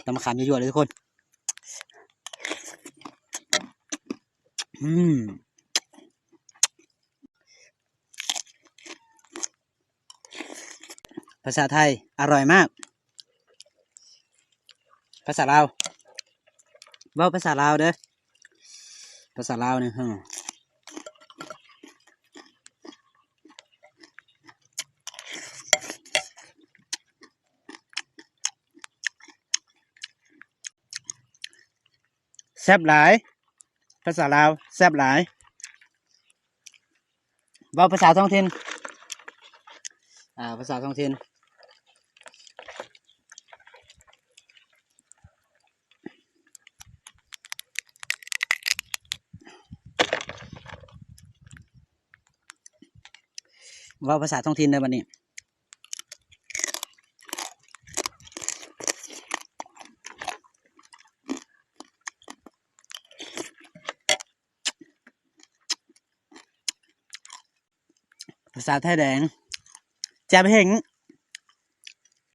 ຕຳມະຂາມຍົວໆເລີຍທຸກຄົນ. ອືມ ພາສາໄທ ອະຮ່ອຍມາກ. ພາສາລາວ ເວົ້າພາສາລາວເດີ້ ພາສາລາວນີ້ ແຊບຫຼາຍ ພາສາລາວ ແຊບຫຼາຍ. ເວົ້າພາສາທ້ອງຖິ່ນ ອາ ພາສາທ້ອງຖິ່ນ ເວົ້າພາສາທ້ອງຖິ່ນເດີ້ບັດນີ້. ພາສາໄທແດງ ແຈ່ບເຫັງ.